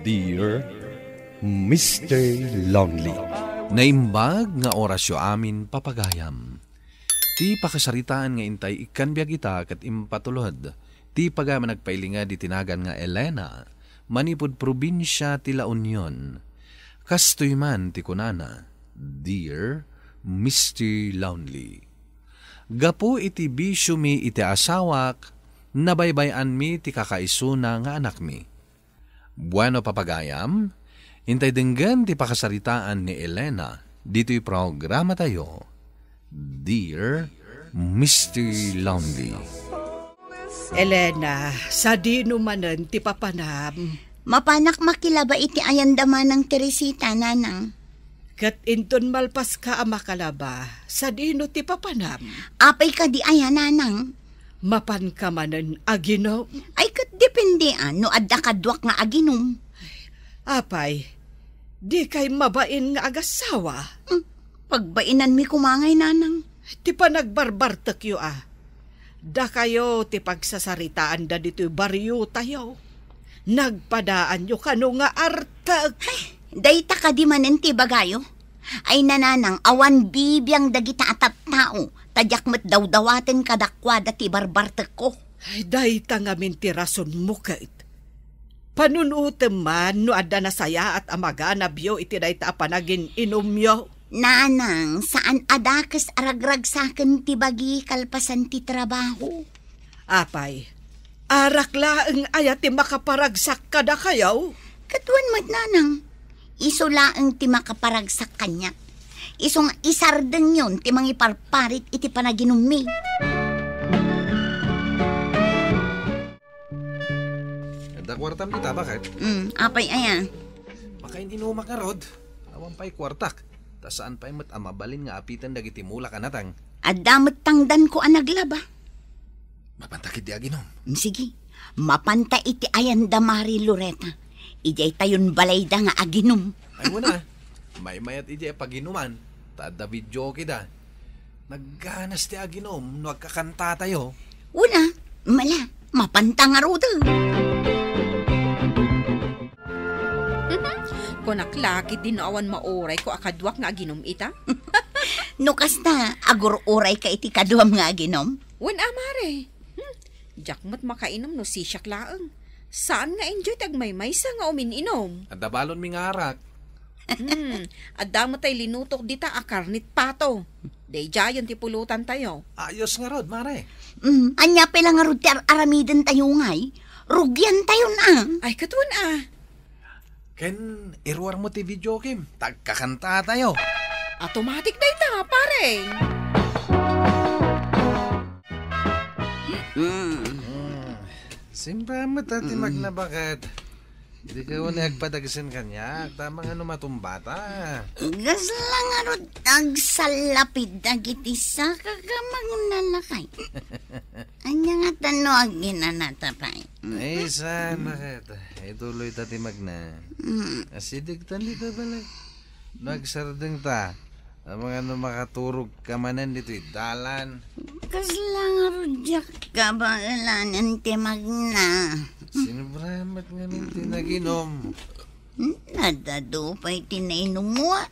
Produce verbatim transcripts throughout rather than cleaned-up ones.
Dear Mister Lonely. Naimbag nga orasyo amin, papagayam. Ti pakasaritaan nga intay ikkan biag ita ket impatulod ti pagayam a nagpailinged iti nagan nga Elena, manipud probinsia ti La Union. Kastoy man ti kunana, "Dear Mister Lonely, gapu iti bisiomi iti asawak, nabaybay-anmi ti kakaisuna nga anakmi." Bueno, papagayam, intay denggen ti pakasaritaan ni Elena ditoy programatayo, Dear Mister Lonely. Elena, sadino manen ti papanam? Mapanak makilaba iti ayan da Manang Teresita, nanang. Ket inton malpaska a makalaba, sadino ti papanam? Apay kadi aya, nanang? Mapanka manen aginom? Ay, ket depende, a, no adda kaduak nga aginom. Apay, dikay mabain nga agasawa? Hmm, pagbainanmi koma ngay, nanang. Ti panagbarbartekyo, a. Dakayo ti pagsasaritaanda ditoy bariotayo. Nagpadaanyo kano nga artek. Ay, dayta kadi manen ti ibagayo? Ay, nanang, awan bibiang dagita a tattao, ta diak met dawdawaten kadakuada ti barbartekko. Ay, dayta ngamin ti rasonmo ket. Panunutem man no adda nasayaat a maganabyo iti dayta a panagin-inumyo. Nanang, saan a dakes a ragragsaken ti bagi kalpasan ti trabaho. Apay, arak laeng aya ti makaparagsak kadakayo? Ket wen met, nanang, isu laeng ti makaparagsak kaniak. Isu nga isardengyon ti mangiparparit iti panaginummi. Adda kuartam dita, baket? Hmm, apay aya? Makain-inumak ngarud. Awan pay kuartak. Ta saan pay met a mabalin nga apiten dagiti mulak a nateng. Adda met tangdanko a naglaba. Mapanta ketdi aginom? Hmm, sige. Mapanta iti ayan da Mari Loreta. Idiay tayon balayda nga aginom. Ay, wen a. Maymayat idiay paginuman. Ta adda videoke da. Nagganas ti aginom no agkakantatayo. Wen a, mala, mapanta ngaruden. Kunak la ketdi no awan maurayko a kaduak nga aginom ita. No kasta, agur-urayka iti kaduam nga aginom? Wen a, mare. Hmm, diak met makainom no sisiak laeng. Saan nga enjoy ti agmaymaysa nga umin-inom. Adda balonmi nga arak. Hmm, adda met tay linutok dita a karnit pato. Daydiayen ti pulutantayo. Ayos ngarud, mare. Hmm, ania pay la ngarud ti ar-aramidentayo ngay? Rugiantayon a. Ay, ket wen a. Ken iruarmo ti videokem, ta agkakantatayo. Automatic dayta, pare. Hmm. Hmm. Simra met a ti Mm. magnabakat. Dika wen agpadagsen kaniak, ta mangano matumbata. Kasla ngarud agsallapid dagiti saka ka magnanakay. Ania ngata no aginanata pay? Ay, saan na ket? Ituloyta ti magna. Mm. Asidegtan dita balay. No agsardengta, amangan no makaturogka manen ditoy dalan. Kasla ngarud diak kabaelanen ti magna. Sinubra met ngamin ti naginom. Hmm, nadado pay ti nainummo, a.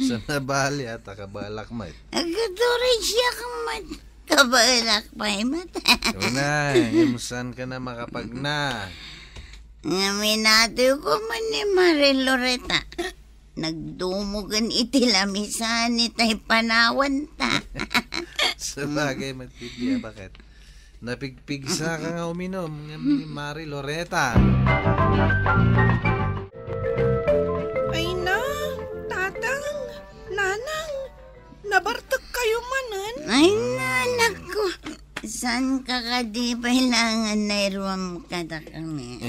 Sa nabali, a, ta kabaelak met. Agduri siak met. Kabaelak pay met. Una, ngem saanka na makapagna. Ngaminatoyko man ni Mari Loreta. Nagdumugen iti lamisan itay panawanta. Sabagay met, Bibi, a, baket? Napigpigsaka nga uminom ngem ni Mari Loreta. Ay na, Tatang, Nanang, nabartek kayo manen? Ay, nanak ko. Saan ka kadi kailangan na iruam kadakami?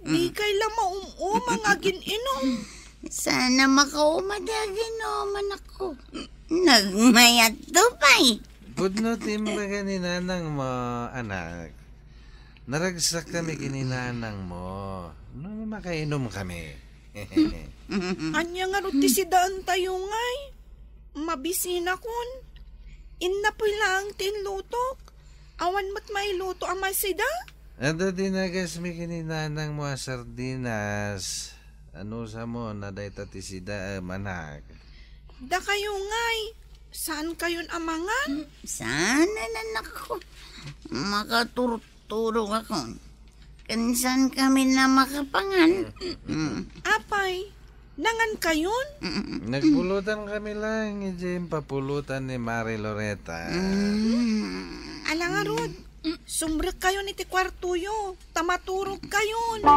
Di kay la maum-umang agin-inom. Sana makaumadagen, o, manakko. Nagmayat to pay. Pudno ti imbaga ni nanang mo, anak. Naragsak kami ken ni nanang mo. No, makainom kami. Ania ngarud ti sidaentayo ngay? Mabisinakon. Innapoy laeng ti inlutok. Awan met mailuto a masida? Adda ti nagasmi ken ni nanangmo a sardinas. Anusam a dayta ti sidaem, anak? Dakayo ngay, saankayon a mangan? Hmm, saan, anakko. Makaturturogakon. Ken saankami a makapangan. Hmm. Apay, nangankayon? Mm. Nagpulutan kami lang, idiay impapulutan ni Mari Loreta. Mm. Ala ngarud, sumrekkayon iti kuartoyo, ta maturogkayon.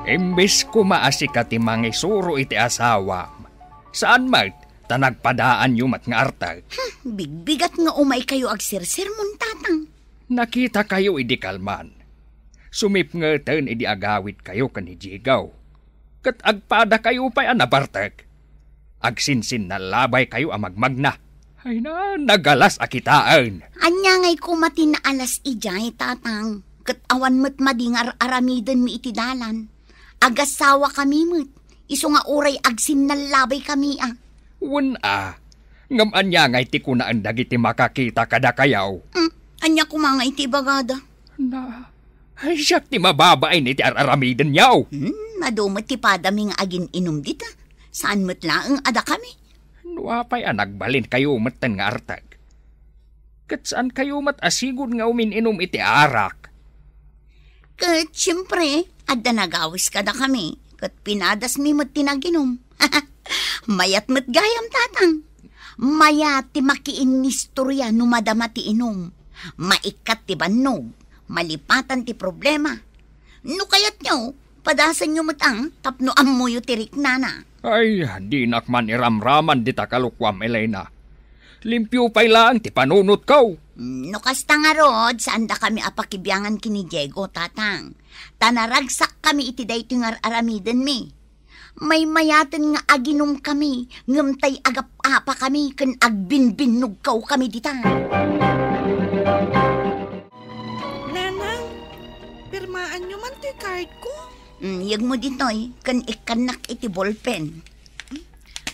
Imbes koma a sika ti mangisuro iti asawam, saan met, ta nagpadaanyo met nga artek. Hmm, bigbigat nga umaykayo agsersermon, tatang. Nakitakayo idi kalman. Sumipngeten idi agawidkayo ken ni Diego. Ket agpadakayo pay a nabartek. Agsinsinnallabaykayo a magmagna. Ay na, nagalas a kitaen. Ania ngay koma ti naalas idiay, tatang? Ket awan met madi nga ar-aramidenmi iti dalan. Agasawakami met, isu nga uray agsinnallabaykami a. Wen a, ngem ania ngay ti kunaen dagiti makakita kadakayo? Hmm, ania koma ngay ti ibagada? Na, ay, siak ti mababain iti ar-aramidenyo. Hmm, adu met ti padami nga agin-inum dita. Saan met laeng a dakami. No apay a nagbalinkayo metten nga artek? Ket saankayo met a sigud nga umin-inum iti arak? Ket siempre, adda nagawis kadakami, ket pinadasmi met ti naginum. Mayat met gayam, tatang. Mayat ti makiinnistorya no madama ti inum. Maikkat ti bannog, malipatan ti problema. No kayatyo, padasenyo met ang tapno ammoyo ti riknana. Ay, dinak man iramraman dita kalokuam, Elena. Limpio pay laeng ti panunotko. Mm, no kasta ngarud, saandakami a pakibiangan ken ni Diego, tatang. Ta naragsakkami iti daytoy nga ar-aramidenmi. Maymayaten nga aginumkami, ngem tay agap-apakami ken agbinbinnogkawkami dita. Nanang, pirmaanyo man toy cardko? Mm, yegmo ditoy, ken ikkannak iti ballpen.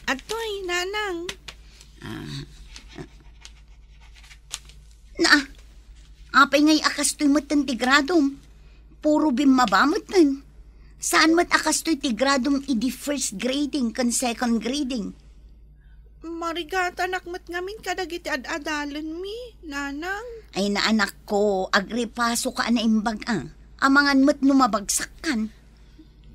Adtoy, Nanang. Ah, Naa, apay ngay a kastoy metten ti gradom? Puro bimmaba metten. Saan met a kastoy ti gradom idi first grading ken second grading? Marigatanak met ngamin kadagiti ad-adalenmi, Nanang. Ay, naanakko, agripasoka a naimbag a. Amangan met no mabagsakkan.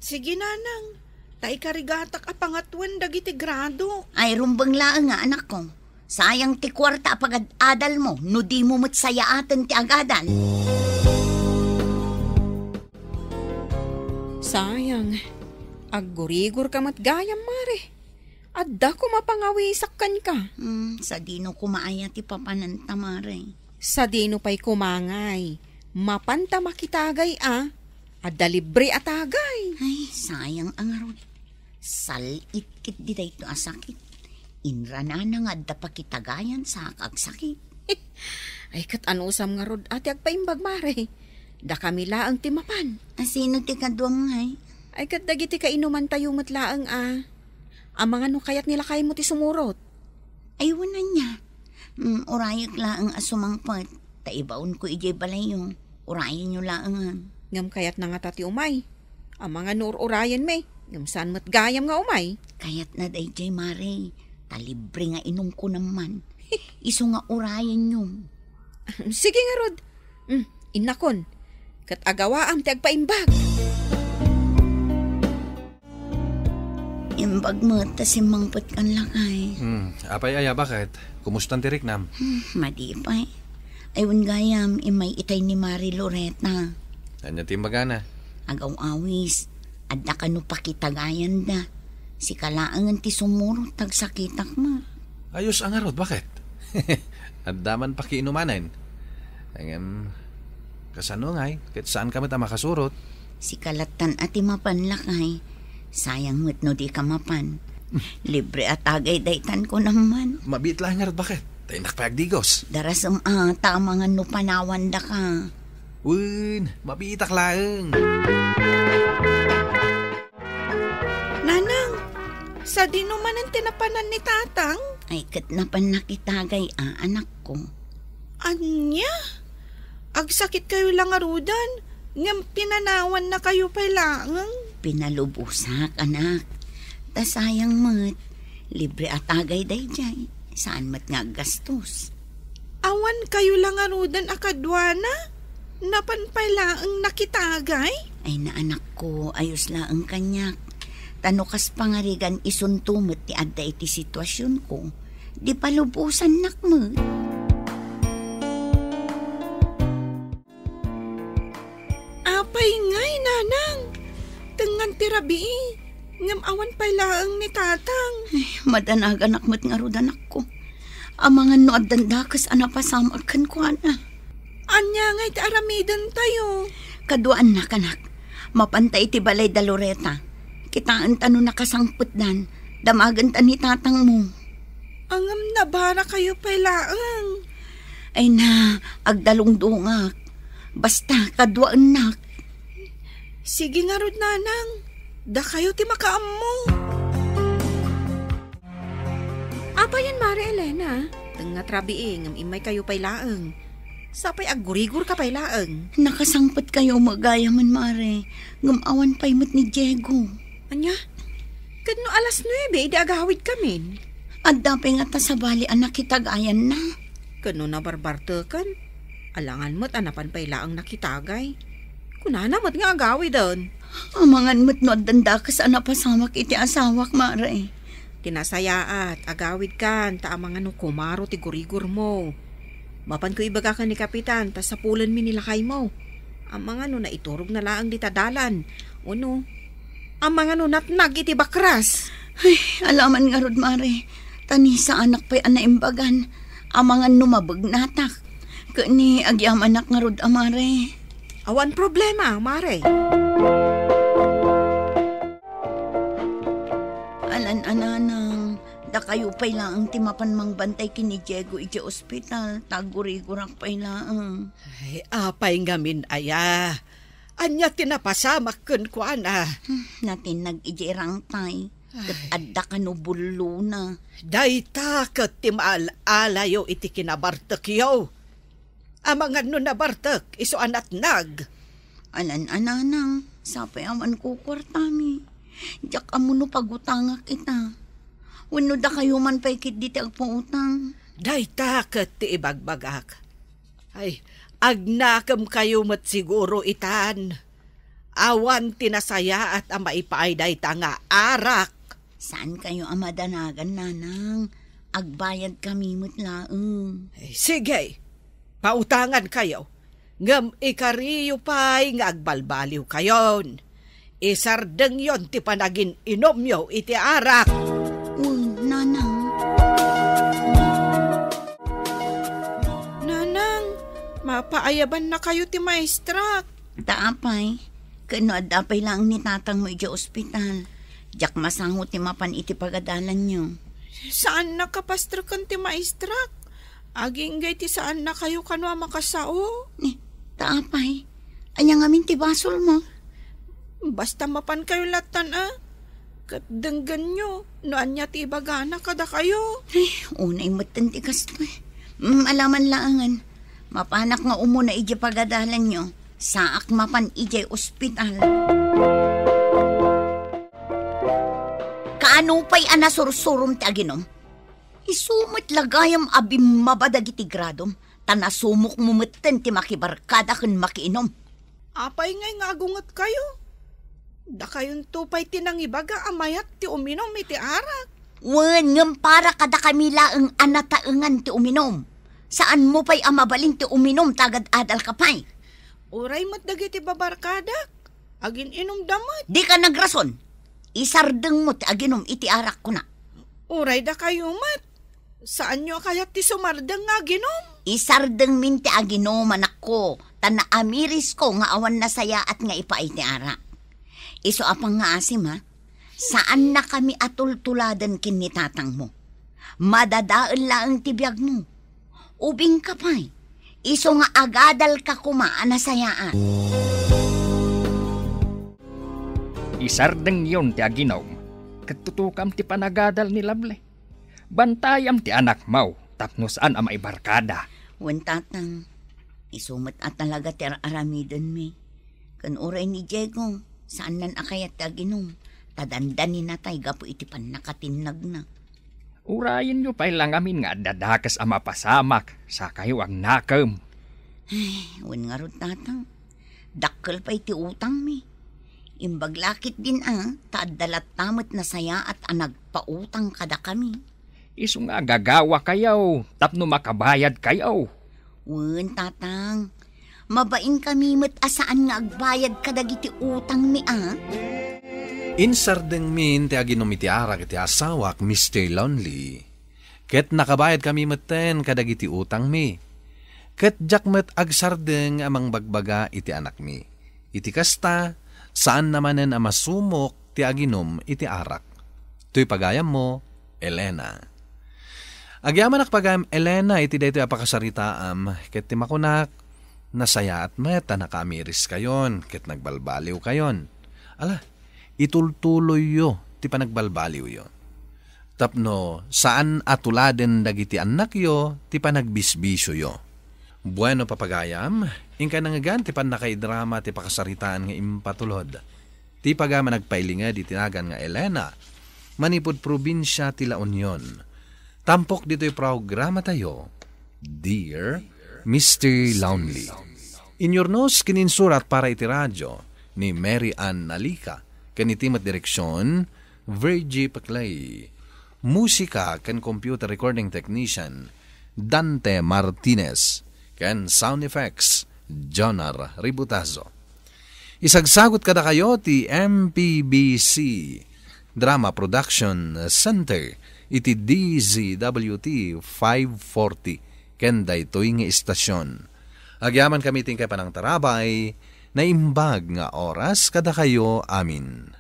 Sige, Nanang. Ta ikarigatak a pangatuen dagiti grado. Ay, rumbeng laeng nga, anakko. Sayang ti kuarta a pagad-adalmo no dimo met sayaaten ti agadal. Sayang. Aggurigor ka met gayam, Mare. Adda koma pangawisak kenka. Hmm, sadino koma aya ti papananta, Mare? Sadino pay koma ngay? Mapanta makitagay a. Adda libre a tagay. Ay, sayang a ngarud. Sal-it ketdi daytoy a sakit. Inranana nga adda pakitagayan sa agsakit. Ay, ket anusam ngarud a ti agpaimbag, Mare? Dakami laeng ti mapan. A, sino ti kaduam ngay? Ay, ket dagiti kainumantayo met laeng a. Amangan no kayat ni lakaymo ti sumurot. Ay, wen ania. Mm, urayek laeng a sumangpet, ta ibaonko idiay balayyo. Urayenyo laengen. Ngem kayatna ngata ti umay. Amangan no ur-urayenmi, ngem saan met gayam nga umay. Kayatna daydiay, Mare, ta libre nga inumko man. Isu nga urayenyo. Sige ngarud. Mm, innakon. Ket agawaam ti agpaimbag. Imbag met ta simmangpetkan, lakay. Hmm, apay aya, baket? Kumustan ti riknam? Hmm, madi pay. Ay, wen gayam, immay itay ni Mari Loreta. Ania ti imbagana? Agaw-awis. Adda kano pakitagayanda. Sika laengen ti sumurot, ta agsakitak met. Ayos a ngarud, baket? Adda man pakiinumanen. Ngem, kasano ngay, ket saanka met a makasurot? Sika lattan a ti mapan, lakay. Sayang met no dika mapan. Libre a tagay daytan, kunam man. Mabiit laeng ngarud, baket? Ta innak pay agdigos. Darasem a, ta amangan no panawandaka. Wen, mabiitak laeng. Nanang, sadino manen ti napanan ni Tatang? Ay, ket napannak itagay a, anakko. Ania? Agsakitkayo la ngaruden, ngem pinanawannakayo pay laeng? Pinalubosak, anak. Ta sayang met, libre a tagay daydiay. Saan met nga aggastos. Awankayo la ngaruden a kaduana? Napan pay laeng nakitagay? Ay, naanakko, ayos laeng kaniak. Ta no kas pangarigan isunto met ti adda iti situasionko, di palubosannak met. Apay ngay, nanang? Tengngan ti rabii, ngem awan pay laeng ni tatang. Ay, madanaganak met ngarud, anakko. Amangan no addan dakes a napasamak kenkuana. Ania ngay ti aramidentayo? Kaduaannak, anak. Mapanta iti balay da Loreta. Kitaenta no nakasangpetdan. Damagenta ni tatangmo. Ngem nabarakayo pay laeng. Ay na, agdalungdongak. Basta, kaduaennak. Sige ngarud, nanang. Dakayo ti makaammo. Apayen, Mare Elena? Tengnga ti rabii, ngem immaykayo pay laeng. Sapay aggurigorka pay laeng. Nakasangpetkayo met gayamen, Mare, ngem awan pay met ni Diego. Ania? Ket no alas nuebe idi agawidkamin? Adda pay ngata sabali a nakitagayanna. Ket no nabarbarteken, alangan met a napan pay laeng nakitagay. Kunana met nga agawiden. Amangan met no addan dakes a napasamak iti asawak, Mare. Ti nasayaat, agawidkan, ta amangan no kumaro ti gurigormo. Mapanko ibaga ken ni Kapitan, ta sapulenmi ni lakaymo. Amangan no naiturogna laeng dita dalan. Wenno, amangan no natnag iti bakras. Ay, alaman ngarud, Mare. Ta ni saanak pay a naimbagan. Amangan no mabegnatak. Ket ni agyamanak ngarud a, Mare. Awan problema, Mare. Alan a, nanang, dakayo pay laeng ti mapan mangbantay ken ni Diego idiay ospital, ta aggurigorak pay laeng. Ay, apay ngamin aya? Ania ti napasamak kenkuana? Hmm, natinnag idiay rangtay, ket Ay. Adda kano bullona. Dayta ket ti maal-alayo iti kinabartekyo. Amangan no nabartek, isu a natnag. Alan a, nanang, sapay awan kukuartami. Diak ammo no pagutangak ita. Wenno dakayo man pay ketdi ti agpautang. Dayta ket ti ibagbagak. Ay, agnakemkayo met siguro itan. Awan ti nasayaat a maipaay dayta nga arak. Saankayo a madanagan, nanang. Agbayadkami met laeng. Eh, sige, pautangankayo. Ngem ikariyo pay nga agbalbaliwkayon. Isardengyon ti panagin-inumyo iti arak. Wen, nanang. Nanang, mapaayabannakayo ti maestrak. Ta apay, ken no adda pay laeng ni tatangmo idiay ospital, diak masango ti mapan iti pagadalanyo. Saannak a pastreken ti maestrak. Agingga iti saannakayo kano a makasao. Ni, ta apay, ania ngamin ti basolmo? Basta mapankayo lattan a. Ket denggenyo no ania ti ibagana kadakayo. Ay, unay metten ti kastoy. Mm, alaman laengen. Mapanak nga umuna idiay pagadalanyo. Saak mapan idiay ospital. Kaano pay a nasursurom ti aginum? Isu met la gayam a bimmaba dagiti gradom, ta nasumokmo metten ti makibarkada ken makiinum. Apay ngay nga agungetkayo? Dakayonto pay ti nangibaga a mayat ti uminum iti arak. Wen, ngem para kadakami laeng a nataengan ti uminum. Saanmo pay a mabalin ti uminum ta agad-adalka pay. Uray met dagiti babarkadak, agin-inumda met. Dika nagrason. Isardengmo ti aginum iti arak, kuna. Uray dakayo met. Saanyo a kayat ti sumardeng nga aginum? Isardengmin ti aginum, anakko, ta naamirisko nga awan nasayaat nga ipaay ti arak. Isu a pangngaasim, ha? Saannakami a tultuladen ken ni tatangmo. Madadael laeng ti biagmo. Ubingka pay, isu nga agadalka koma a nasayaat. Isardengyon ti aginum, ket tutokam ti panagadal ni Lovely. Bantayam ti anakmo tapno saan a maibarkada. Wen, Tatang, isu met a talaga ti ar-aramidenmi. Ken uray ni Diego, saannan a kayat ti aginum, ta dandaninatay gapu iti pannakatinnagna. Urayenyo pay la ngamin nga adda dakes a mapasamak, sakayo agnakem. Ay, wen ngarud, Tatang, dakkel pay ti utangmi. Imbag la ketdin a, ta adda latta met nasayaat a nagpautang kadakami. Isu nga agagawakayo tapno makabayadkayo. Wen, Tatang. Mabainkami met a saan nga agbayad kadagiti utangmi a. Insardengmin ti aginum iti arak iti asawak, Mister Lonely. Ket nakabayadkami metten kadagiti utangmi. Ket diak met agsardeng a mangbagbaga iti anakmi. Iti kasta, saanna manen a masumok ti aginum iti arak. Toy pagayammo, Elena. Agyamanak pagayam, Elena, iti daytoy a pakasaritaam, ket ti makunak, nasayaat met a nakaamiriskayon ket nagbalbaliwkayon. Ala, itultuloyyo ti panagbalbaliwyo. Tapno saan a tuladen dagiti annakyo ti panagbisbisioyo. Bueno, papagayam, inkay nangngegan ti pannakaidrama ti pakasaritaan nga impatulod. Ti pagayam a nagpailinged iti nagan nga Elena, manipud probinsia ti La Union. Tampok ditoy programatayo, Dear Mister Lonely. Inyurnos ken insurat para iti radyo ni Mary Ann Nalica, ken iti met direksion, Virgie Paclay. Musika ken computer recording technician, Dante Martinez. Ken sound effects, Jonar Ributazo. Isagsagut kadakayo ti M P B C Drama Production Center iti D Z W T five forty ken daytoy nga istasyon. Agyamankami ti inkay panangtarabay, naimbag nga oras kadakayo amin.